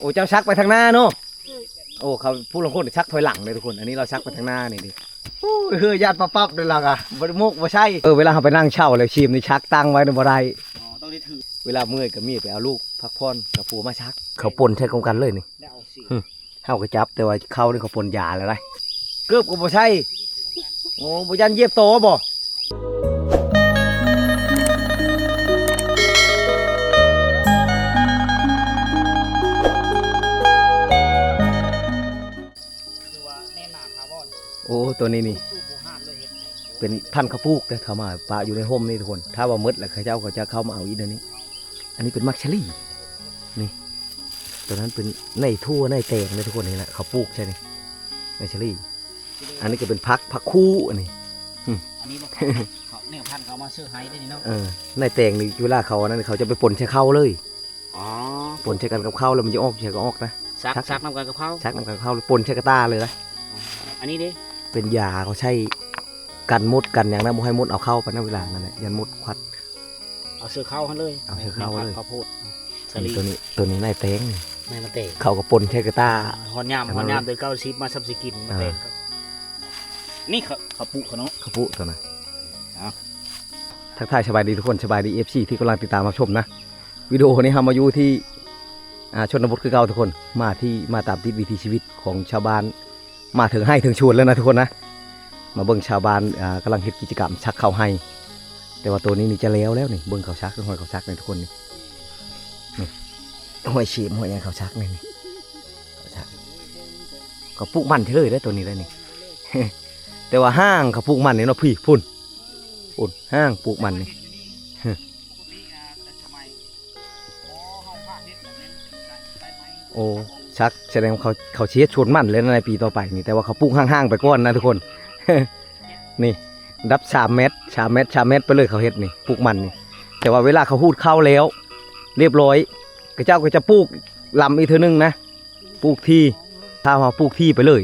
ໂອ້ ເຈົ້າຊັກໄປທາງໜ້າເນາະ. ໂອ້ ເຂົາຜູ້ລາງຄົນຊັກຖອຍຫຼັງເດ້ທຸກຄົນ. ອັນນີ້ລາວຊັກໄປທາງໜ້ານີ້ເດ້. ໂອ້ຍ ເຮີ້ ຢ້ານປັບໆເດ້ລາວກະ ບໍ່ໄດ້ໝົກບໍ່ໃຊ້. ເອີ ເວລາເຮົາໄປນັ່ງເຊົາແລ້ວ ຊີມນີ້ຊັກຕັ້ງໄວ້ນະບໍ່ໄດ້. ອໍ ຕ້ອງໄດ້ຖື. ເວລາເມື່ອຍກະມີໄປເອົາລູກພັກຜ່ອນ ກະຜູ້ມາຊັກ. ເຂົາປົນໃສ່ກອງກັນເລີຍນີ້. ເຮົາກະຈັບ ແຕ່ວ່າເຂົານີ້ເຂົາປົນຢາແລ້ວໄດ໋. ເກີບກະບໍ່ໃສ່. ໂອ້ ບໍ່ຢ້ານຢຽບຕໍບໍ? ໂອ້ ໂຕນີ້ນີ້ ເປັນພັນເຂົາປູກເດ້ ເຂົາມາປະຢູ່ໃນຮົ່ມນີ້ທຸກຄົນ. ຖ້າວ່າໝົດແລ້ວ ເຂົາເຈົ້າກະຈະເຂົ້າມາເອົາອີກແນວນີ້. ອັນນີ້ເປັນໝາກສາລີ ນີ້ ໂຕນັ້ນເປັນໃນຖົ່ວໃນແຕງເດ້ທຸກຄົນ. ນີ້ແຫຼະ ເຂົາປູກໃສ່ນີ້ ໃນສາລີ. ອັນນີ້ກະເປັນຜັກ ຜັກຄູ່ອັນນີ້. ອັນນີ້ບໍ່ ເຂົາ ເຂົາ ແນວພັນເຂົາເອົາມາຊື້ໃຫ້ເດ້ນີ້ເນາະ. ເອີ ໃນແຕງນີ້ ເວລາເຂົາອັນນັ້ນ ເຂົາຈະໄປປົນໃສ່ເຂົ້າເລີຍ. ອໍ ປົນໃສ່ກັນກັບເຂົ້າແລ້ວ ມັນຈະອອກ ໃສ່ກະອອກນະ. ຊັກ ຊັກນຳກັນກັບເຂົ້າ ຊັກນຳກັນກັບເຂົ້າ ປົນໃສ່ກະຕ່າເລີຍນະ. ອັນນີ້ເດ້ ເປັນຢາເຂົາໃຊ້ກັນມົດກັນຫຍັງນະ ບໍ່ໃຫ້ມົດເອົາເຂົ້າໄປນະ ເວລານັ້ນແຫຼະ ຢ້ານມົດຄວັດ. ເອົາໃສ່ເຂົ້າຫັ້ນເລີຍ ເອົາໃສ່ເຂົ້າເລີຍ. ເຂົ້າໂພດ ສາລີ ໂຕນີ້ ໂຕນີ້ໃນແຕງ ໃນມັນແຕງ ເຂົາກະປົນໃສ່ກະຕ່າ. ຮອດຍາມ ຮອດຍາມເດືອນເກົ້າສິບມາຊຳຊິກິນ ມັນແຕງ. ນີ້ເຂົາ ເຂົາປູກເຂົາເນາະ ເຂົາປູກໂຕນັ້ນ. ທັກທາຍສະບາຍດີທຸກຄົນ ສະບາຍດີ ເອັຟຊີ ທີ່ກຳລັງຕິດຕາມຮັບຊົມນະ. ວິດີໂອນີ້ເຮົາມາຢູ່ທີ່ ອ່າ ຊົນນະບົດຄືເກົ່າທຸກຄົນ. ມາທີ່ ມາຕາມຕິດວິຖີຊີວິດຂອງຊາວບ້ານ ມາເຖິງໄຮ່ເຖິງສວນແລ້ວນະທຸກຄົນນະ. ມາເບິ່ງຊາວບ້ານ ອ່າ ກຳລັງເຮັດກິດຈະກຳຊັກເຂົ້າໄຮ່. ແຕ່ວ່າໂຕນີ້ນີ້ຈະແລ້ວແລ້ວນີ້ ເບິ່ງເຂົາຊັກ ຮອຍເຂົາຊັກນີ້ທຸກຄົນນີ້. ນີ້ ຮອຍຊີມ ຮອຍຫຍັງເຂົາຊັກນີ້ ນີ້ ເຂົາຊັກ. ເຂົາປູກມັນເທື່ອເລີຍເດ້ໂຕນີ້ໄດ໋ນີ້. ແຕ່ວ່າຫ້າງເຂົາປູກມັນນີ້ເນາະ ພີ້ ພຸ້ນ ພຸ້ນ ຫ້າງປູກມັນນີ້. ໂອ້ ຊັກ ສະແດງວ່າເຂົາ ເຂົາຊິເຮັດສວນມັນແລ້ວໃນປີຕໍ່ໄປນີ້ ແຕ່ວ່າເຂົາປູກຫ່າງໆໄປກ່ອນນະທຸກຄົນ. ນີ້ ດັບສາມແມັດ ສາມແມັດ ສາມແມັດໄປເລີຍ ເຂົາເຮັດນີ້ ປູກມັນນີ້. ແຕ່ວ່າເວລາເຂົາຮູດເຂົ້າແລ້ວ ລຽບຮ້ອຍ ເຂົາເຈົ້າກະຈະປູກລຳອີກເທື່ອໜຶ່ງນະ. ປູກຖີ່ ຖ້າເຮົາປູກຖີ່ໄປເລີຍ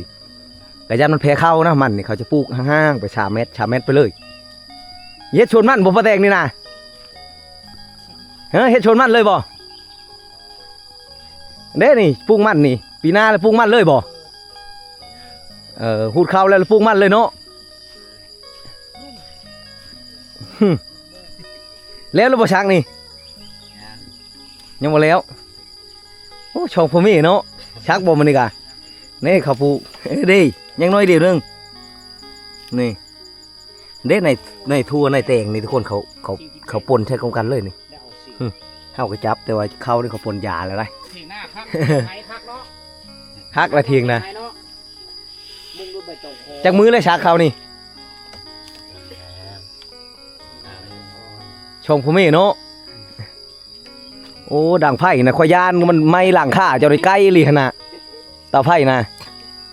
ກະຢ້ານມັນແຜ່ເຂົ້ານະ. ມັນນີ້ເຂົາຈະປູກຫ່າງໆໄປສາມແມັດ ສາມແມັດໄປເລີຍ. ເຮັດສວນມັນບໍ່ ປ້າແຕງນີ້ນະ? ເຮີ ເຮັດສວນມັນເລີຍບໍ່? ເດ້ນີ້ ປູກມັນນີ້ ປີໜ້າລະປູກມັນເລີຍບໍ່? ເອີ ຮູດເຂົ້າແລ້ວລະປູກມັນເລີຍເນາະ. ແລ້ວລະບໍ່ຊັກນີ້? ຍັງ ຍັງບໍ່ແລ້ວ. ໂອ້ ຊ່ອງພໍ່ເມເນາະ ຊັກບໍ່ມື້ນີ້ກະ. ນີ້ເຂົາປູກ ເດ້ ຍັງໜ້ອຍດຽວໜຶ່ງ. ນີ້ ເດ້ ໃນ ໃນຖົ່ວໃນແຕງນີ້ທຸກຄົນ ເຂົາ ເຂົາ ເຂົາປົນໃສ່ກອງກັນເລີຍນີ້. ເຮົາກະຈັບ ແຕ່ວ່າເຂົານີ້ເຂົາປົນຢາແລ້ວໄດ໋. ຖຽງນາຄັກ ໄຖຄັກເນາະ ຄັກລະຖຽງນາ. ຈັກມື້ແລ້ວຊັກເຂົານີ້? ຊ່ອງພໍ່ເມເນາະ. ໂອ້ ດັງໄຟນະ ຂ້ອຍຢ້ານມັນໄໝ້ຫຼັງຄາເຈົ້າໄດ້ ໄກອີ່ຫຼີຫັ້ນນະ ເຕົາໄຟນະ.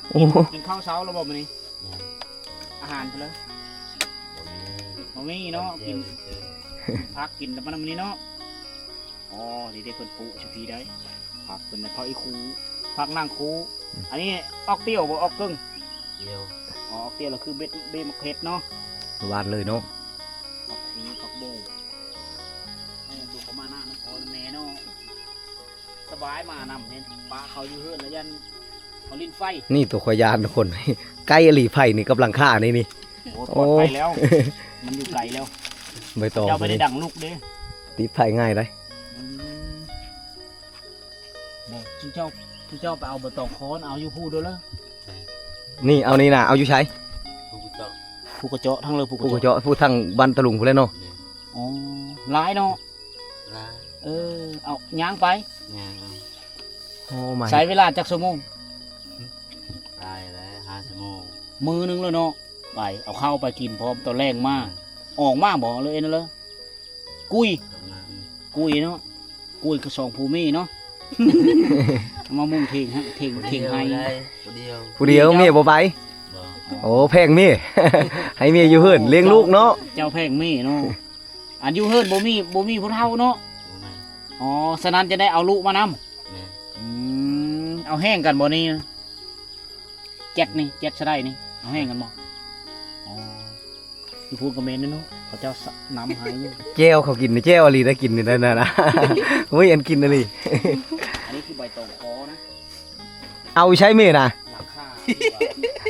ໂອ້ ກິນ ກິນເຂົ້າເຊົ້າແລ້ວບໍ່ມື້ນີ້? ອາຫານເພິ່ນເລີຍ ບໍ່ມີ ບໍ່ມີເນາະ. ກິນ ກິນຜັກກິນແຕ່ມັນມື້ນີ້ເນາະ. ອໍ ນີ້ເດ້ ເພິ່ນປູກຊຸພີໄດ໋ ຜັກເພິ່ນນະ ຜັກອີ່ຄູ ຜັກນາງຄູ. ອັນນີ້ອອກຕຽວບໍ່ ອອກເກິ່ງ? ຕຽວ. ອໍ ອອກຕຽວລະຄືເບັດ ເບັດໝາກເຜັດເນາະ ຫວານເລີຍເນາະ. ຜັກຄູ ຜັກບົງ. ໂອ້ ລູກກະມານຳພໍ່ນຳແມ່ເນາະ ສະບາຍມານຳ. ເຫັນປະເຂົາຢູ່ເຮືອນລະຢ້ານເຂົາຫຼິ້ນໄຟ. ນີ້ໂຕຂ້ອຍຢ້ານທຸກຄົນ ໄກອີ່ຫຼີ ໄຟນີ້ກັບຫຼັງຄານີ້ນີ້. ໂອ້ ປອດໄພແລ້ວ ມັນຢູ່ໄກແລ້ວ ໃບຕອງ ເຈົ້າໄປໄດ້ດັງລຸກເດ້ ຕິດໄຟງ່າຍໄດ໋. ອືມ ບໍ່ ຊຸມເຈົ້າ ຊຸມເຈົ້າໄປເອົາໃບຕອງຄ້ອນ ເອົາຢູ່ພູ້ເດີ. ນີ້ ເອົານີ້ນະ ເອົາຢູ່ໃສ? ພູກະເຈາະ ພູກະເຈາະທາງເລີ ພູກະເຈາະ ພູກະເຈາະ ພູທາງບ້ານຕະລຸງພຸ້ນແຫຼະເນາະ. ອໍ ຫຼາຍເນາະ ຫຼາຍ. ເອີ ເອົາຍ່າງໄປ ຍ່າງເອົາ. ໂອ້ ມາ ໃຊ້ເວລາຈັກຊົ່ວໂມງ? ຫຼາຍແລ້ວ ຫ້າຊົ່ວໂມງ ມື້ໜຶ່ງແລ້ວເນາະ. ໄປເອົາເຂົ້າໄປກິນພ້ອມ ຕອນແລງມາ ອອກມາບໍ່ ຫຼືເອັນເລີ? ກຸຍ ອອກມາ ອືມ ກຸຍເນາະ ກຸຍກະສອງຜູ້ມີເນາະ. ມາມຸງເຖິງ ເຖິງ ເຖິງໄຮ່ ຜູ້ດຽວ ຜູ້ດຽວ ເມຍບໍ່ໄປ. ບໍ່ ໂອ້ ແພງເມຍ ໃຫ້ເມຍຢູ່ເຮືອນລ້ຽງລູກເນາະ. ເຈົ້າແພງເມຍເນາະ. ອັນຢູ່ເຮືອນບໍ່ມີ ບໍ່ມີຜູ້ເຖົ້າເນາະ. ບໍ່ມີ. ອໍ ສະນັ້ນຈະໄດ້ເອົາລູກມານຳ. ແມ່ນ. ອືມ ເອົາແຮ່ງກັນບໍ່ນີ້? ແຈັດນີ້ ແຈັດສະໄດນີ້ ເອົາແຮ່ງກັນບໍ່? ອໍ ຢູ່ພຸ້ນກະແມ່ນເນາະ ເຂົາເຈົ້ານຳໃຫ້ຢູ່. ແຈ່ວເຂົາກິນນີ້ ແຈ່ວອີ່ຫຼີໄດ໋ ກິນນີ້ໄດ໋ນະ. ໂອ້ຍ ອັນກິນອີ່ຫຼີ. ອັນນີ້ຄືໃບຕອງຄໍນະ. ເອົາຢູ່ໃສເມນະ?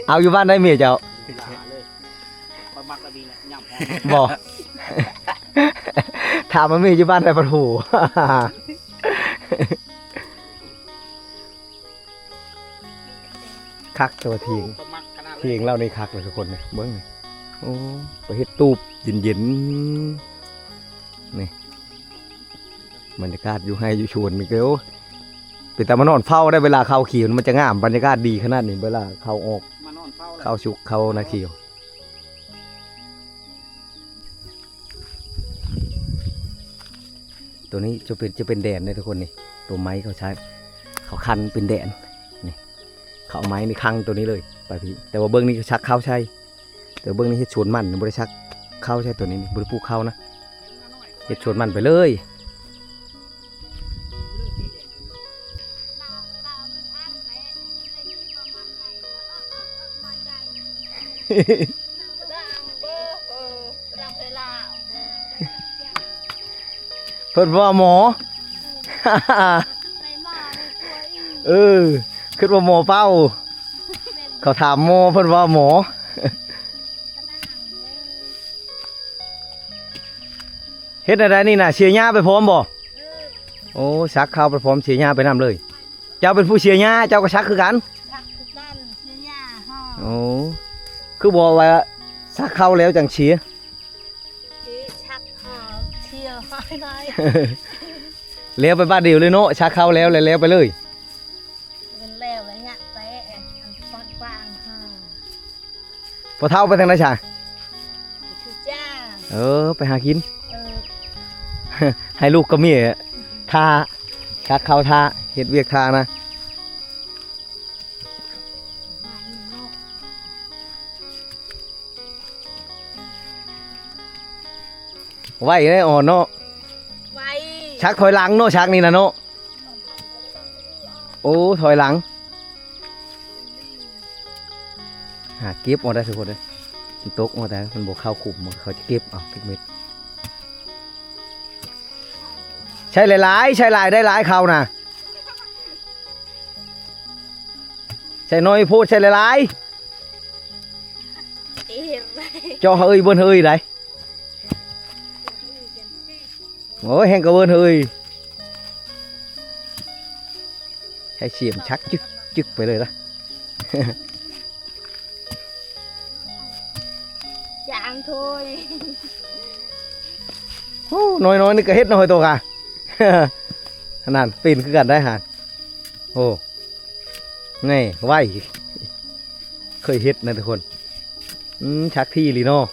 ເອົາຢູ່ບ້ານໃດເມເຈົ້າ? ບໍ່ ຖາມວ່າເມຢູ່ບ້ານໃດ ປະໂທ. ຄັກ ແຕ່ວ່າຖຽງ ຖຽງລາວນີ້ຄັກເລີຍທຸກຄົນ ເບິ່ງນີ້. ໂອ້ ໄປເຮັດຕູບເຢັນໆ ນີ້ ບັນຍາກາດຢູ່ໄຮ່ຢູ່ສວນນີ້ກໍ ໂອ້ ເປັນຕາມານອນເຝົ້າໄດ້ ເວລາເຂົ້າຂຽວມັນຈະງາມ ບັນຍາກາດດີຂະໜາດນີ້ ເວລາເຂົ້າອອກ ມານອນເຝົ້າແຫຼະ ເຂົ້າສຸກເຂົ້ານາຂຽວ. ໂຕນີ້ຈະເປັນ ຈະເປັນແດນເດ້ທຸກຄົນນີ້ ໂຕໄມ້ເຂົາໃຊ້ ເຂົາຄັນເປັນແດນນີ້ ເຂົາເອົາໄມ້ນີ້ຂັງໂຕນີ້ເລີຍ ໄປພີ້ ແຕ່ວ່າເບື້ອງນີ້ກໍຊັກເຂົ້າໃສ່ ແຕ່ເບື້ອງນີ້ເຮັດສວນມັນ ບໍ່ໄດ້ຊັກເຂົ້າໃສ່ໂຕນີ້ ບໍ່ໄດ້ປູກເຂົ້ານະ ເຮັດສວນມັນໄປເລີຍ. ເພິ່ນວ່າໝໍ ເອີ ຄິດວ່າໝໍເປົ່າ ເຂົາຖາມໝໍ ເພິ່ນວ່າໝໍ. ເຮັດແນວໃດນີ້ນະ ເສຍຫຍ້າໄປພ້ອມບໍ່? ໂອ້ ຊັກເຂົ້າໄປພ້ອມ ເສຍຫຍ້າໄປນຳເລີຍ. ເຈົ້າເປັນຜູ້ເສຍຫຍ້າ ເຈົ້າກໍຊັກຄືກັນ? ຊັກຄືກັນ ເສຍຫຍ້າເຮົາ. ໂອ້ ຄືບໍ່ວ່າຊັກເຂົ້າແລ້ວຈັ່ງເສຍ? ຊິຊັກເຂົ້າເສຍໜ້ອຍໆ ແລ້ວໄປບາດດຽວເລີຍເນາະ ຊັກເຂົ້າແລ້ວ ແລ້ວໄປເລີຍ. ມັນແລ້ວລະຍະແປະ ອັນປອດກວ້າງເຮົາ. ພໍ່ເຖົ້າໄປທາງໃດຊະ? ຄືຈ້າ ເອີ ໄປຫາກິນ ເອີ ໃຫ້ລູກກັບເມຍຖ້າ ຊັກເຂົ້າຖ້າ ເຮັດວຽກຖ້ານະ. ໄວເດ້ອ່ອນເນາະ ໄວ ຊັກຖອຍຫຼັງເນາະ ຊັກນີ້ນະເນາະ. ໂອ້ ຖອຍຫຼັງ ຫາເກັບເອົາໄດ້ທຸກຄົນເດີ ມັນຕົກເອົາໄດ້ ມັນບໍ່ເຂົ້າຂຸມ ເຂົາຈະເກັບເອົາທຸກເມັດ. ໃສ່ຫຼາຍໆ ໃສ່ຫຼາຍໄດ້ຫຼາຍເຂົ້ານະ ໃສ່ໜ້ອຍໂພດ ໃສ່ຫຼາຍໆ ເອີ ເຈາະເຮີຍເບິ່ນເຮີຍໄດ. ໂອ້ຍ ແຮງກະເວີນເຮີຍ ໃຊ້ສຽມຊັກຈຶກໆ ໄປເລີຍລະ ຈາງໂທຍ. ໂອ້ ນ້ອຍໆ ນີ້ກະເຮັດນ້ອຍໂຕກະ ຂະໜາດເປັນຄືກັນໄດ໋ຫັ້ນ ໂອ້. ນີ້ ໄວ ເຄີຍເຮັດນະທຸກຄົນ ອືມ ຊັກທີ່ອີ່ຫຼີເນາະ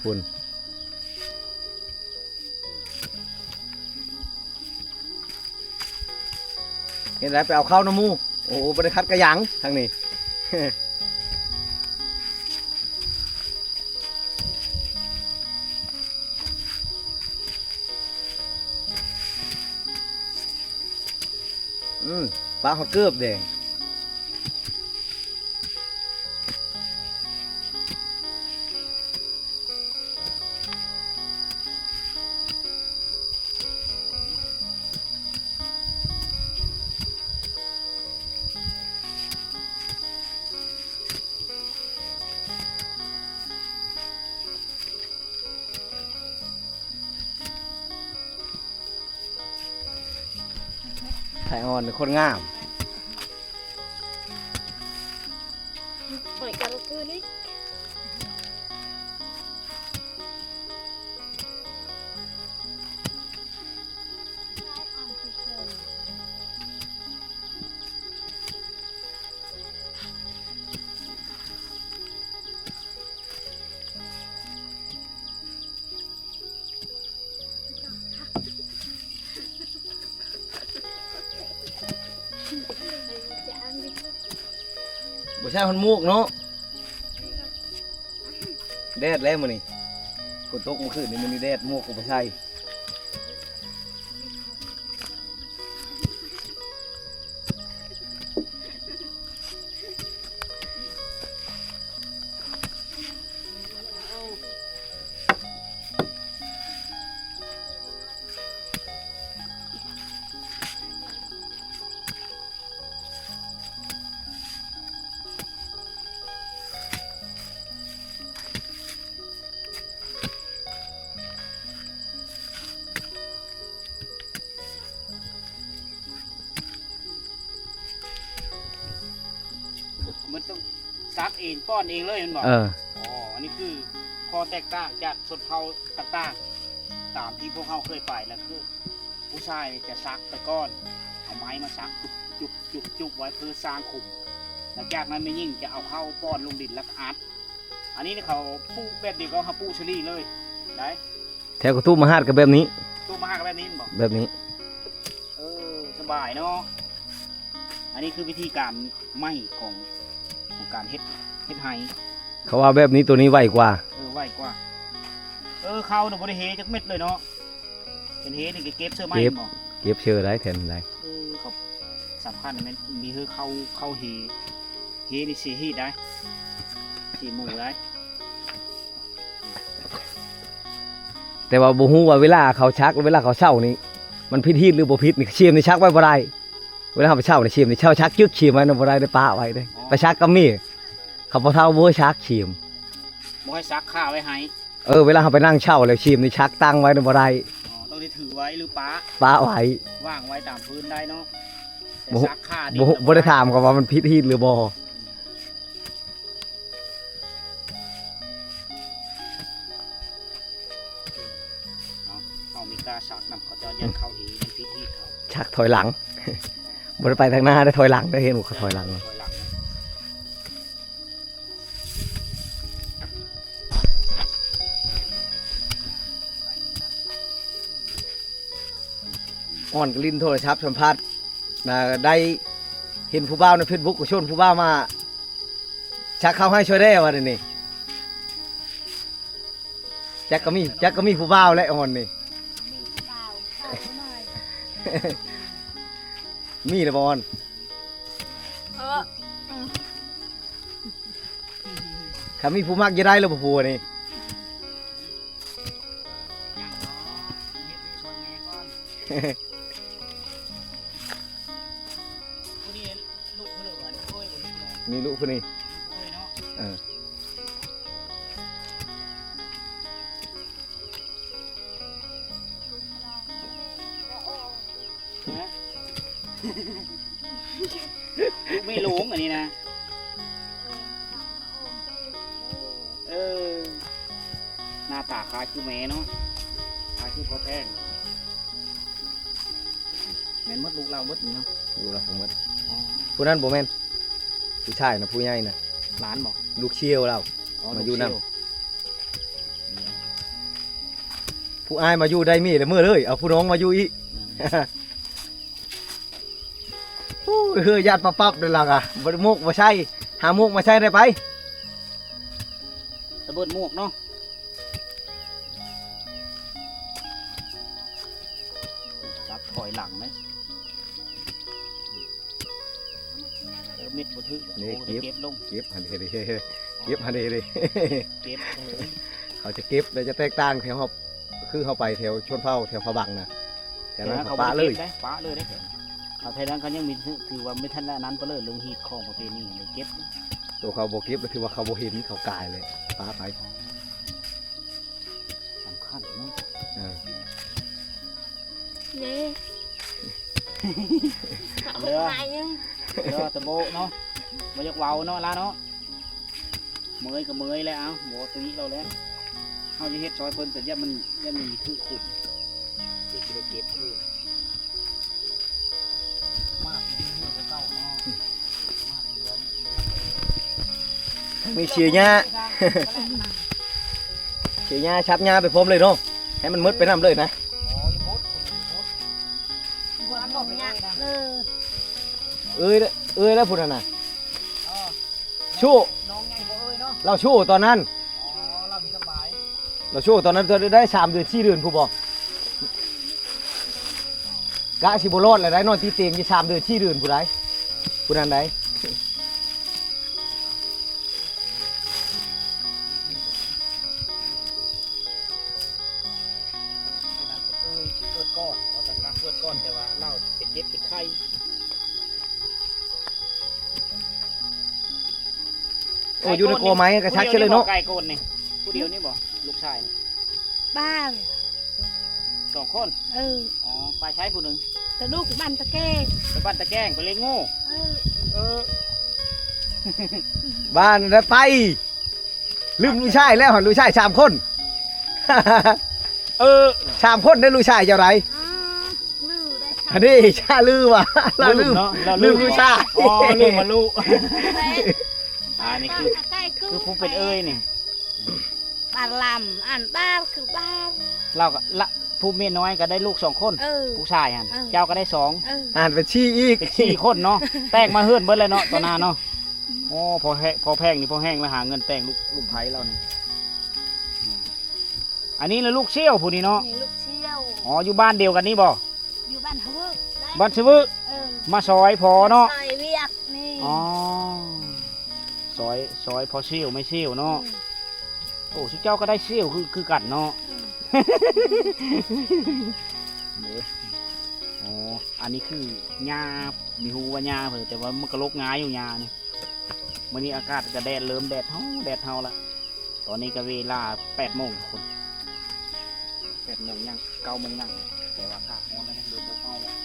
ພຸ້ນ ເຮັດໄດ້ໄປເອົາເຂົ້ານຳໝູ່ ໂອ້ ບໍ່ໄດ້ຂັດກະຫຍັງທາງນີ້. ອືມ ປະຮອດເກີບແດງ. ໄຂ່ອ່ອນໂຄດງາມ. ບໍ່ໃສ່ຮອດໝວກເນາະ ແດດແລ້ວມື້ນີ້ ຝົນຕົກມື້ຄືນນີ້ ມື້ນີ້ແດດ ໝວກກໍບໍ່ໃສ່. ເ ມັນຕ້ອງສັກເອງ ປ້ອນເອງເລີຍແມ່ນບໍ່? ເອີ ອໍ ອັນນີ້ຄືຂໍ້ແຕກຕ່າງຈາກຊົນເຜົ່າຕ່າງໆ ຕາມທີ່ພວກເຮົາເຄີຍໄປນະ ຄືຜູ້ຊາຍຈະສັກແຕ່ກ່ອນ ເອົາໄມ້ມາສັກຈຸບໆໆໆໄວ້ເພື່ອສ້າງຂຸມ ຫຼັງຈາກນັ້ນແມ່ຍິງຈະເອົາເຂົ້າປ້ອນລົງດິນແລ້ວກໍອັດ. ອັນນີ້ເຂົາປູກແບບດຽວກັບເຮົາປູກເຊີຣີເລີຍໄດ໋. ແຖວກະຕູບມະຫາດກໍແບບນີ້ ຕູບມະຫາດກໍແບບນີ້ແມ່ນບໍ່? ແບບນີ້. ເອີ ສະບາຍເນາະ. ອັນນີ້ຄືວິທີການໃໝ່ຂອງ ຂອງການເຮັດ ເຮັດໄຮ່. ເຂົາວ່າແບບນີ້ໂຕນີ້ໄວກວ່າ. ເອີ ໄວກວ່າ. ເອີ ເຂົ້ານະບໍ່ໄດ້ເຮຈັກເມັດເລີຍເນາະ. ເຫັນເຮນີ້ກໍເກັບເຊື່ອໄມ້ ເກັບ ແມ່ນບໍ່? ເກັບເຊື່ອໄດ້ແທນໄດ້. ເອີ ເຂົາສຳຄັນແມ່ນມີເຮ ເຂົ້າ ເຂົ້າເຮ ເຮນີ້ເສຍຮີດໄດ໋ ເສຍໝູໄດ໋. ແຕ່ວ່າບໍ່ຮູ້ວ່າເວລາເຂົາສັກ ເວລາເຂົາເຊົານີ້ ມັນຜິດຮີດຫຼືບໍ່ຜິດນີ້ ຊຽມນີ້ສັກໄວ້ບໍ່ໄດ້. ເວລາເຮົາໄປເຊົານີ້ ຊຽມນີ້ເຊົາສັກຈຶກ ຊຽມໄວ້ນຳບໍ່ໄດ້ ໄດ້ປະໄວ້ເດ້. ອໍ ໄປສັກກໍມີ ເຂົາພໍ່ເຖົ້າບໍ່ໃຫ້ສັກຊຽມ ບໍ່ໃຫ້ສັກຄາໄວ້ໃຫ້. ເອີ ເວລາເຮົາໄປນັ່ງເຊົາແລ້ວ ຊຽມນີ້ສັກຕັ້ງໄວ້ນຳບໍ່ໄດ້. ອໍ ຕ້ອງໄດ້ຖືໄວ້ຫຼືປະ ປະໄວ້ ວາງໄວ້ຕາມພື້ນໄດ້ເນາະ. ແຕ່ສັກຄານີ້ ບໍ່ ບໍ່ໄດ້ຖາມເຂົາວ່າມັນຜິດຮີດຫຼືບໍ່. ເນາະ ເຮົາມີກ້າສັກນຳ ເຂົາເຈົ້າຢ້ານເຂົ້າເຮມັນຜິດຮີດເຂົາ ສັກຖອຍຫຼັງ ບໍ່ໄດ້ໄປທາງໜ້າໄດ້ ຖອຍຫຼັງໄດ້ ເຫັນບໍ່ ເຂົາຖອຍຫຼັງ ຖອຍຫຼັງ. ອ່ອນກໍຫຼິ້ນໂທລະສັບສຳພາດນະ ໄດ້ເຫັນຜູ້ບ່າວໃນເຟສບຸກ ກໍຊົນຜູ້ບ່າວມາສັກເຂົ້າໃຫ້ຊ່ອຍແດ່ວ່າແນວນີ້. ຈັກກໍມີ ຈັກກໍມີຜູ້ບ່າວແຫຼະອ່ອນນີ້ ມີແລ້ວບໍ່ອ່ອນ? ເອີ ຄັນມີຜູ້ມັກຈະໄດ້ແລ້ວບໍ່ຜົວນີ້. ຍັງເນາະ ເຮັດໃນສ່ວນແມ່ກ່ອນ. ຜູ້ນີ້ລູກເພິ່ນເລີຍວ່າ ໂອ້ຍ ບໍ່ລູກເພິ່ນ ມີລູກຜູ້ນີ້ ລູກເອີຍເນາະ. ເອີ ຮະ? ລູກແມ່ຫຼວງອັນນີ້ນະ. ເອີ ໜ້າຕາຄ້າຍຄືແມ່ເນາະ ຄ້າຍຄືພໍ່ແພງ. ແມ່ນໝົດ ລູກລາວໝົດນີ້ເນາະ? ລູກລາວທັງໝົດ. ອໍ ຜູ້ນັ້ນບໍ່ແມ່ນ ຜູ້ຊາຍນະ ຜູ້ໃຫຍ່ນະ. ຫຼານບໍ່? ລູກຊຽວລາວ. ອໍ ມາຢູ່ນຳ ລູກຊຽວ. ຜູ້ອ້າຍມາຢູ່ໄດ້ເມແລ້ວເມືອເລີຍ ເອົາຜູ້ນ້ອງມາຢູ່ອີກ. ອືມ ໂອ້ຍ ເຮືອຍາດປັບໆເດ້ລະກະ ບໍ່ໄດ້ໝົກບໍ່ໃສ່ ຫາໝວກມາໃສ່ໄດ້ໄປ. ລະເບີດໝວກເນາະ ຈັບຖອຍຫຼັງເດ້. ເອີ ເມັດບໍ່ຖືກ ນີ້ ໂອ້ ເກັບ ເກັບລົງ ເກັບຫັ້ນເດ້ ເກັບຫັ້ນເດ້ ເກັບ ເອີ ເຂົາຈະເກັບແລ້ວຈະແຕກຕ່າງແຖວເຮົາ ຄືເຮົາໄປແຖວຊົນເຜົ່າ ແຖວພະບັງນະ ແຖວນັ້ນເຂົາປະເລີຍ ປະເລີຍເດ້. ເຂົາໄທນັ້ນເຂົາຍັງມີ ຖືວ່າມີທັນແລະນັ້ນປະເລີຍ ເລື່ອງຮີດຄອງປະເພນີເກັບ ໂຕເຂົາບໍ່ເກັບ ຖືວ່າເຂົາບໍ່ເຫັນ ເຂົາກາຍເລີຍ ປະໄປ. ສຳຄັນເນາະ ເອີ ເດ້ ເຫຼືອ ເຫຼືອແຕ່ໂບະເນາະ ບໍ່ຢາກເວົ້າເນາະລາເນາະ ເມື່ອຍກໍເມື່ອຍແລ້ວ ເອົາ ບໍ່ຕີເຮົາແລ້ວ ເຮົາຈະເຮັດຊ່ອຍເພິ່ນ ແຕ່ຢ້ານມັນ ຢ້ານມັນຖືກຂຸມ ເຮັດຊິໄດ້ເກັບຄືນ. ມີເສຍຫຍ້າ ເສຍຫຍ້າ ສັບຫຍ້າໄປພ້ອມເລີຍເນາະ ໃຫ້ມັນໝົດໄປນຳເລີຍນະ. ເອີຍ ເອີຍແລ້ວພຸ້ນນະ ຊູ້ ນ້ອງໃຫຍ່ບໍ່ເອີຍເນາະ ລາວຊູ້ຕອນນັ້ນ ອໍ ລາວມີສະບາຍ ລາວຊູ້ຕອນນັ້ນ ໄດ້ສາມເດືອນສີ່ເດືອນພຸ້ນບໍ່ ກະຊິບໍ່ລອດແລ້ວໄດ໋ ນອນຕິດຕຽງຢູ່ສາມເດືອນສີ່ເດືອນພຸ້ນໃດ໋ ຜູ້ນັ້ນໃດ໋. ເອີຍ ເກີດກ່ອນ ວ່າຊັ້ນຊະ ເກີດກ່ອນ ແຕ່ວ່າລາວໄປເຈັບເປັນໄຂ້. ໂອ້ ຢູ່ໃນກໍໄມ້ກະສັກເສຍເລີຍເນາະ ຜູ້ດຽວນີ້ບໍ່ ໄກ່ໂກນນີ້ ຜູ້ດຽວນີ້ບໍ່ ລູກຊາຍນີ້ ບ້ານ ສອງຄົນ ເອີ ອໍ ໄປໃສຜູ້ໜຶ່ງ ຕະດຸກບ້ານຕະແກງ ໄປບ້ານຕະແກງ ໄປເລງງູ ເອີ ເອີ. ບ້ານໄດ້ໄປ ລືມລູກຊາຍແລ້ວ ລູກຊາຍສາມຄົນ ເອີ ສາມຄົນເດ້ ລູກຊາຍເຈົ້າໃດ ອັນນີ້ຊາລືວ່າ ລາວລືມ ລືມເນາະ ລາວລືມ ລືມລູກຊາຍ ອໍ ລືມວ່າລູກ ອັນນີ້ຄື ຄືຜູ້ເປັນເອື້ອຍນີ້ ບ້ານລຳ ອັນບ້ານຄືບ້ານ ລາວກໍລະ ຜູ້ເມຍນ້ອຍກໍໄດ້ລູກສອງຄົນ ເອີ ຜູ້ຊາຍຫັ້ນ ເອີ ເຈົ້າກໍໄດ້ສອງ ເອີ ອ່ານເປັນສີ່ອີກ ເປັນສີ່ຄົນເນາະ ແຕກມາເຮືອນເບິດແລ້ວເນາະ ຕອນນັ້ນເນາະ ໂອ້ ພໍ່ແພງ ພໍ່ແພງນີ້ ພໍ່ແຮງລະຫາເງິນແຕ່ງລູກ ລູກໃພ້ລາວນີ້ ອັນນີ້ລະລູກສ່ຽວຜູ້ນີ້ເນາະ ນີ້ລູກສ່ຽວ ອໍ ຢູ່ບ້ານດຽວກັນນີ້ບໍ່? ຢູ່ບ້ານຊະວຶ ບ້ານຊະວຶ ເອີ ມາຊ່ອຍພໍ່ເນາະ ມາຊ່ອຍວຽກນີ້ ອໍ ຊ່ອຍ ຊ່ອຍພໍ່ສ່ຽວແມ່ສ່ຽວເນາະ ອືມ ໂອ້ ຊຸມເຈົ້າກໍໄດ້ສ່ຽວຄື ຄືກັນເນາະ ອືມ ເດ້ ອໍ ອັນນີ້ຄືຫຍ້າ ມີຮູ້ວ່າຫຍ້າເພິ່ນ ແຕ່ວ່າມັນກໍລົກງ່າຍຢູ່ຫຍ້ານີ້ ມື້ນີ້ອາກາດກໍແດດ ເລີ່ມແດດເຮົາ ແດດເຮົາລະ ຕອນນີ້ກໍເວລາແປດໂມງ ທຸກຄົນ ແປດໂມງຍັງ ເກົ້າໂມງຍັງ ແຕ່ວ່າອາກາດຮ້ອນແລ້ວ ເລີ່ມອົບເອົາແລ້ວ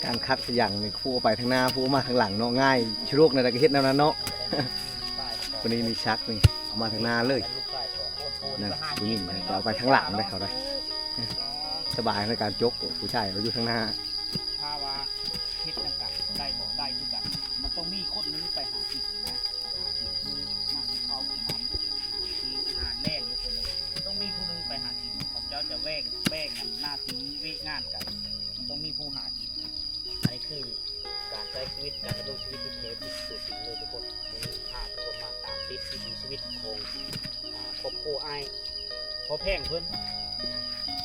ການຄັກສະຫຍັງນີ້ ຜູ້ເອົາໄປທາງໜ້າ ຜູ້ເອົາມາທາງຫຼັງເນາະ ງ່າຍ ສະດວກແນວໃດກໍເຮັດແນວນັ້ນເນາະ ຜູ້ນີ້ນີ້ຊັກນີ້ ເອົາມາທາງໜ້າເລີຍ ນັ້ນ ຜູ້ຍິງກໍເອົາໄປທາງຫຼັງໄດ້ ເຂົາໄດ້ ສະບາຍໃນການຈົກ ຜູ້ຊາຍເຂົາຢູ່ທາງໜ້າ ຖ້າວ່າເຮັດນຳກັນໄດ້ບໍ່ ໄດ້ຄືກັນ ມັນຕ້ອງມີຄົນໜຶ່ງໄປຫາກິນນະ ຫາກິນ ຄືມາກິນເຂົ້າກິນນ້ຳ ກິນອາຫານແລງຢູ່ຄົນໜຶ່ງ ຕ້ອງມີຜູ້ໜຶ່ງໄປຫາກິນ ເຂົາເຈົ້າຈະແບ່ງ ແບ່ງໜ້າທີ່ວຽກງານກັນ ມັນຕ້ອງມີຜູ້ຫາກິນ ອັນນີ້ຄືການໃຊ້ຊີວິດ ການດຳລົງຊີວິດທີ່ແທ້ຈິງຕົວຈິງເລີຍທຸກຄົນ ມື້ນີ້ພາທຸກຄົນມາຕາມຕິດວິຖີຊີວິດຂອງ ອ່າ ຄອບຄົວອ້າຍພໍ່ແພງເພິ່ນ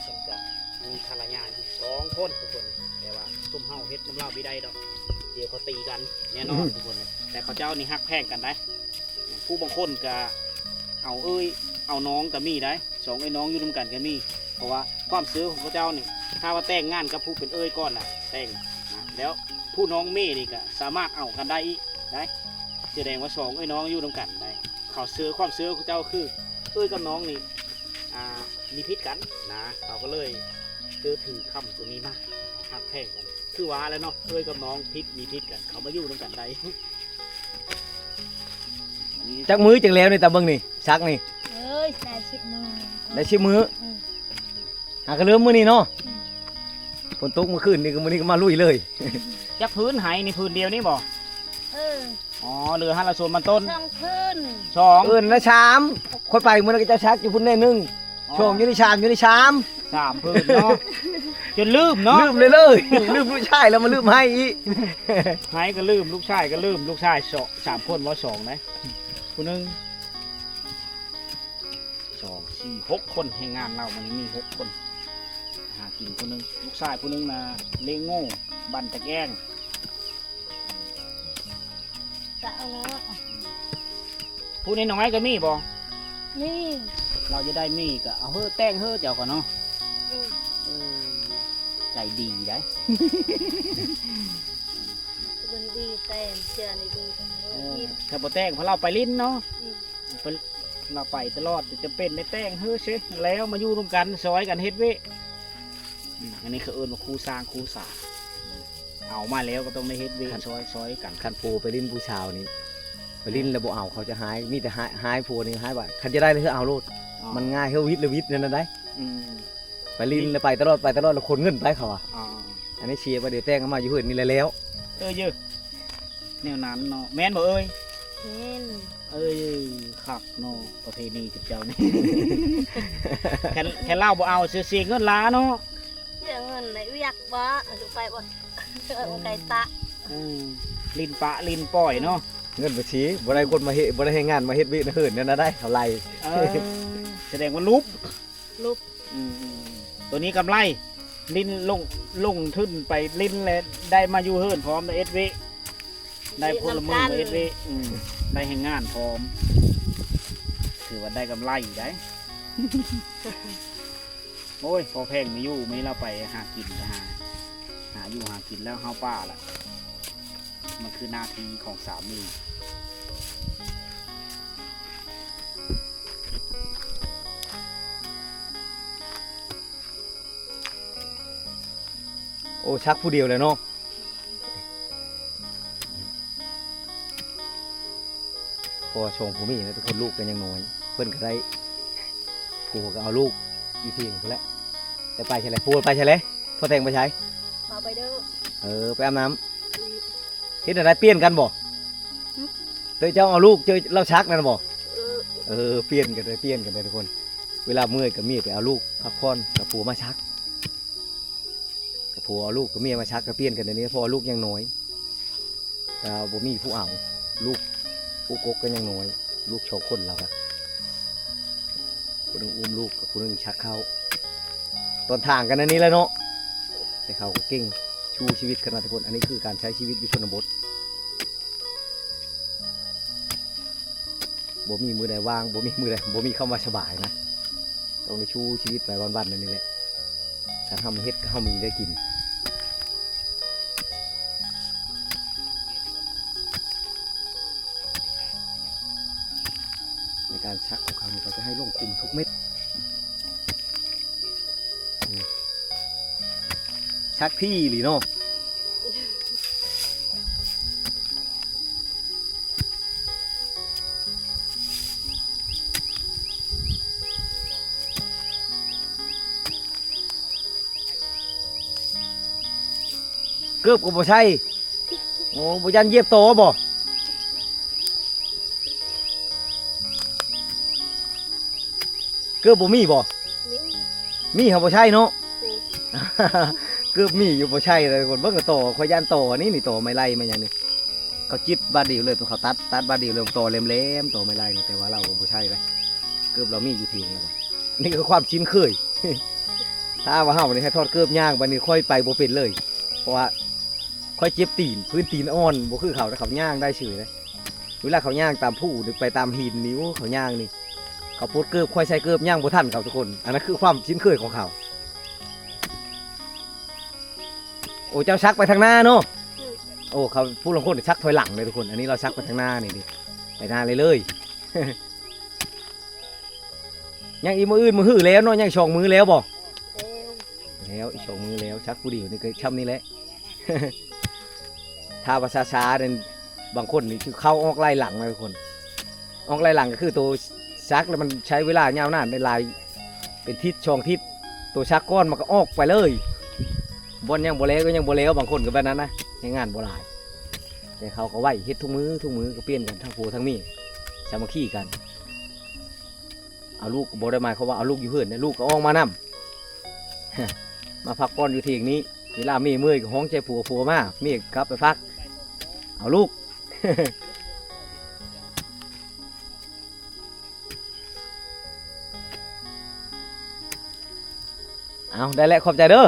ເພິ່ນກະມີພັນລະຍາຢູ່ສອງຄົນທຸກຄົນ ແຕ່ວ່າຊຸມເຮົາເຮັດນຳລາວບໍ່ໄດ້ດອກ ດຽວເຂົາຕີກັນແນ່ນອນທຸກຄົນ ແຕ່ເຂົາເຈົ້ານີ້ຮັກແພງກັນໄດ໋ ຜູ້ບາງຄົນກະເອົາເອື້ອຍເອົານ້ອງກະມີໄດ໋ ສອງເອື້ອຍນ້ອງຢູ່ນຳກັນກະມີ ເພາະວ່າຄວາມເຊື່ອຂອງເຂົາເຈົ້ານີ້ ຖ້າວ່າແຕ່ງງານກັບຜູ້ເປັນເອື້ອຍກ່ອນນະ ແຕ່ງນະ ແລ້ວຜູ້ນ້ອງເມນີ້ກະສາມາດເອົາກັນໄດ້ອີກໄດ໋ ສະແດງວ່າສອງເອື້ອຍນ້ອງຢູ່ນຳກັນໄດ໋ ເຂົາເຊື່ອ ຄວາມເຊື່ອຂອງເຂົາເຈົ້າຄື ເອື້ອຍກັບນ້ອງນີ້ ອ່າ ມີຜິດກັນນະ ເຂົາກໍເລີຍເຊື່ອຖືຄຳຕົວນີ້ມາ ຮັກແພງກັນ ຄືວ່າແຫຼະເນາະ ເອື້ອຍກັບນ້ອງຜິດມີຜິດກັນ ເຂົາມາຢູ່ນຳກັນໄດ້ ຈັກມື້ຈັ່ງແລ້ວນີ້ ຕາເບິ່ງນີ້ ຊັກນີ້ ເອີຍ ໄດ້ສິບມື້ ໄດ້ສິບມື້ ອືມ ຫາກະເລີ່ມມື້ນີ້ເນາະ ອືມ ຝົນຕົກມື້ຄືນນີ້ ມື້ນີ້ກໍມາລຸຍເລີຍ ຈັກຜືນໄຮ່ນີ້ ຜືນດຽວນີ້ບໍ່? ເອີ ອໍ ເຫຼືອຫັ້ນລະສວນມັນຕົ້ນ ສອງຜືນ ສອງ ເອີ ນັ້ນລະສາມ ຂ້ອຍໄປມື້ນັ້ນກໍເຈົ້າຊັກຢູ່ພຸ້ນແນ່ໜຶ່ງ ອໍ ສອງຢູ່ນີ້ ສາມຢູ່ນີ້ ສາມ ສາມຜືນເນາະ ຈົນລືມເນາະ ລືມເລີຍ ລືມລູກຊາຍແລ້ວມາລືມໄຮ່ອີກ ໄຮ່ກໍລືມ ລູກຊາຍກໍລືມ ລູກຊາຍສອງ ສາມຄົນບໍ່ ສອງໃດ໋ ຜູ້ໜຶ່ງ ສອງ ສີ່ ຫົກຄົນ ແຮງງານລາວມື້ນີ້ມີຫົກຄົນ ຫາກິນຜູ້ໜຶ່ງ ລູກຊາຍຜູ້ໜຶ່ງນະ ລ້ຽງງູ ບັ້ນຕະແກງ ກະເອົາແລ້ວ ຜູ້ນ້ອຍໆກໍມີບໍ່? ມີ ລາວຈະໄດ້ມີກໍເອົາເຮີ ແຕ່ງເຮີເຈົ້າກໍເນາະ ອືມ ເອີ ໃຈດີໄດ໋ ເພິ່ນດີແຕ່ງ ເຊື່ອໃນດີ ເອີ ຖ້າບໍ່ແຕ່ງ ເພິ່ນເອົາໄປຫຼິ້ນເນາະ ອືມ ເພິ່ນລາວໄປຕະຫຼອດ ຈຳເປັນໄດ້ແຕ່ງເຮີເຊ ແລ້ວມາຢູ່ນຳກັນ ຊ່ອຍກັນເຮັດວຽກ ອືມ ອັນນີ້ເຂົາເອີ້ນວ່າຄູ່ສ້າງຄູ່ສາ ເອົາມາແລ້ວກໍຕ້ອງໄດ້ເຮັດວຽກ ຄັນ ຊ່ອຍ ຊ່ອຍກັນ ຄັນຜູ້ໄປຫຼິ້ນຜູ້ສາວນີ້ ໄປຫຼິ້ນແລ້ວບໍ່ເອົາ ເຂົາຈະຮ້າຍ ມີແຕ່ຮ້າຍ ຮ້າຍຜູ້ນີ້ ຮ້າຍວ່າ ຄັນຈະໄດ້ແລ້ວເອົາໂລດ ອໍ ມັນງ່າຍ ເຮົາວິດລະວິດນັ້ນນະໄດ໋ ອືມ ໄປຫຼິ້ນແລ້ວໄປຕະຫຼອດ ໄປຕະຫຼອດ ແລ້ວຂົນເງິນໄປ ເຂົາວ່າ ອໍ ອັນນີ້ເສຍໄປ ດຽວແຕ່ງເອົາມາຢູ່ເຮືອນນີ້ແຫຼະແລ້ວ ເອີ ເຢີ ແນວນັ້ນເນາະ ແມ່ນບໍ່ເອີຍ? ແມ່ນ ເອີຍ ຄັກເນາະ ປະເພນີຈຸເຈົ້ານີ້ ແຄ່ ແຄ່ລາວບໍ່ເອົາ ເສຍ ເສຍເງິນຫຼາຍເນາະ ເສຍເງິນໃນວຽກບໍ່ ໄປບໍ່ ເອີ ໄກຕະ ເອີ ຫຼິ້ນປະຫຼິ້ນປ່ອຍເນາະ ເງິນບັນຊີ ບໍ່ໄດ້ຄົນມາເຮັດ ບໍ່ໄດ້ແຮງງານມາເຮັດວຽກໃນເຮືອນນັ້ນນະໄດ໋ ເຂົາໄລ່ ເອີ ສະແດງວ່າຫຼຸບ ຫຼຸບ ອືມ ໂຕນີ້ກຳໄລ ຫຼິ້ນລົງ ລົງທຶນໄປຫຼິ້ນ ແລະ ໄດ້ມາຢູ່ເຮືອນພ້ອມ ໄດ້ເຮັດວຽກ ໄດ້ພົນລະເມືອງມາເຮັດວຽກ ອືມ ໄດ້ແຮງງານພ້ອມ ຖືວ່າໄດ້ກຳໄລໄດ໋ ໂອ້ຍ ພໍແພງມີຢູ່ ມື້ນີ້ລາວໄປຫາກິນ ໄປຫາ ຫາຢູ່ຫາກິນແລ້ວ ເຮົາປ້າລະ ມັນຄືໜ້າທີ່ຂອງສາມີ ໂອ້ ຊັກຜູ້ດຽວແຫຼະເນາະ. ເພາະວ່າຊ່ອງຜົວເມຍນະທຸກຄົນ ລູກກໍຍັງນ້ອຍ ເພິ່ນກໍໄດ້ ຜົວກໍເອົາລູກຢູ່ທຽງພຸ້ນແຫຼະ. ແຕ່ໄປໃສແຫຼະ? ຜົວໄປໃສແຫຼະ? ພໍ່ແຕ່ງໄປໃສ? ເອົາໄປເດີ. ເອີ ໄປອາບນ້ຳ. ອືມ. ເຮັດແນວໃດ? ປ່ຽນກັນບໍ່? ຫຶ? ເຈົ້າເອົາລູກ ເຈົ້າລາວຊັກນັ້ນບໍ່? ເອີ ເອີ ປ່ຽນກັນເດີ ປ່ຽນກັນເດີທຸກຄົນ. ເວລາເມື່ອຍກໍເມຍໄປເອົາລູກພັກຜ່ອນ ກັບຜົວມາຊັກ. ກັບຜົວເອົາລູກ ກັບເມຍມາຊັກ ກໍປ່ຽນກັນແນວນີ້ ເພາະວ່າລູກຍັງນ້ອຍ ກໍບໍ່ມີຜູ້ເອົາ. ລູກ ຜູ້ກົກກໍຍັງນ້ອຍ ລູກສອງຄົນລາວກະ ຜູ້ໜຶ່ງອຸ້ມລູກ ກັບຜູ້ໜຶ່ງຊັກເຂົ້າ. ຕອນທາງກັນແນວນີ້ແຫຼະເນາະ. ແຕ່ເຂົາກໍເກັ່ງ ສູ້ຊີວິດຂະໜາດທຸກຄົນ. ອັນນີ້ຄືການໃຊ້ຊີວິດຢູ່ຊົນນະບົດ. ບໍ່ມີມື້ໃດວ່າງ ບໍ່ມີມື້ໃດ ບໍ່ມີຄຳວ່າສະບາຍນະ. ຕ້ອງໄດ້ສູ້ຊີວິດໄປວັນໆ ແນວນີ້ແຫຼະ. ຄັນເຮົາມີເຮັດ ເຮົາມີໄດ້ກິນ. ໃນການຊັກຂອງເຂົານີ້ ເຂົາຈະໃຫ້ລົງຄຸມທຸກເມັດ. ອືມ ຊັກທີ່ອີ່ຫຼີເນາະ. ເກີບກໍບໍ່ໃສ່. ໂອ້ ບໍ່ຢ້ານຢຽບຕໍບໍ່? ເກີບບໍ່ມີບໍ່? ມີ ມີຫາບໍ່ໃສ່ເນາະ. ອືມ ເກີບມີຢູ່ບໍ່ໃສ່ເລີຍ. ຄົນເບິ່ງຕໍ່ ຂ້ອຍຢ້ານຕໍ່ອັນນີ້ນີ້ ຕໍ່ໄມ້ໄລ່ໄມ້ຫຍັງນີ້ ເຂົາຈິດບາດດຽວເລີຍ. ຕົວເຂົາຕັດ ຕັດບາດດຽວເລີຍ ຕໍ່ແຫຼມໆ ຕໍ່ໄມ້ໄລ່ນີ້. ແຕ່ວ່າລາວກໍບໍ່ໃສ່ເລີຍ ເກີບລາວມີຢູ່ທີ່ນີ້. ນີ້ຄືຄວາມຊິນເຄີຍ. ຖ້າວ່າເຮົານີ້ໃຫ້ຖອດເກີບຍ່າງ ບາດນີ້ຂ້ອຍໄປບໍ່ເປັນເລີຍ ເພາະວ່າຂ້ອຍເຈັບຕີນ ພື້ນຕີນອ່ອນ ບໍ່ຄືເຂົາ ເຂົາຍ່າງໄດ້ຊື່ເດ້. ເວລາເຂົາຍ່າງຕາມພູນີ້ ໄປຕາມຫີນນີ້ ໂອ້ ເຂົາຍ່າງນີ້ ເຂົາປົດເກີບ ຂ້ອຍໃສ່ເກີບຍ່າງບໍ່ທັນເຂົາທຸກຄົນ. ອັນນັ້ນຄືຄວາມຊິນເຄີຍຂອງເຂົາ. ໂອ້ ເຈົ້າຊັກໄປທາງໜ້າເນາະ. ອືມ ໂອ້ ເຂົາຜູ້ລາງຄົນຊັກຖອຍຫຼັງເດ້ທຸກຄົນ. ອັນນີ້ລາວຊັກໄປທາງໜ້ານີ້ ໄປໜ້າເລີຍໆ. ຍັງອີກມື້ອື່ນມື້ຮືແລ້ວເນາະ ຍັງສອງມື້ແລ້ວບໍ່? ແລ້ວ ແລ້ວ ອີກສອງມື້ແລ້ວ. ຊັກຜູ້ດຽວນີ້ກໍຊ່ຳນີ້ແຫຼະ. ຖ້າວ່າຊ້າໆນັ້ນ ບາງຄົນນີ້ຄືເຂົ້າອອກຫຼາຍຫຼັງນະທຸກຄົນ. ອອກຫຼາຍຫຼັງກໍຄືໂຕຊັກແລ້ວມັນໃຊ້ເວລາຍາວນານໄດ້ຫຼາຍ ເປັນທິດສອງທິດ. ໂຕຊັກກ່ອນມັນກໍອອກໄປເລີຍ ບ່ອນຍັງບໍ່ແລ້ວກໍຍັງບໍ່ແລ້ວ. ບາງຄົນກໍແບບນັ້ນນະ ແຮງງານບໍ່ຫຼາຍ. ແຕ່ເຂົາກໍໄວ ເຮັດທຸກມື້ ທຸກມື້ກໍປ່ຽນກັນ ທັງຜົວທັງເມຍ ສາມັກຄີກັນ. ເອົາລູກກໍບໍ່ໄດ້ໝາຍຄວາມວ່າເອົາລູກຢູ່ເຮືອນເດ້ ລູກກໍອອກມານຳ ມາພັກຜ່ອນຢູ່ທຽງນີ້. ເວລາເມຍເມື່ອຍກໍຮ້ອງໃສ່ຜົວ ຜົວມາ ເມຍກັບໄປພັກ ເອົາລູກ. ເອົາ ໄດ້ແລ້ວ ຂອບໃຈເດີ.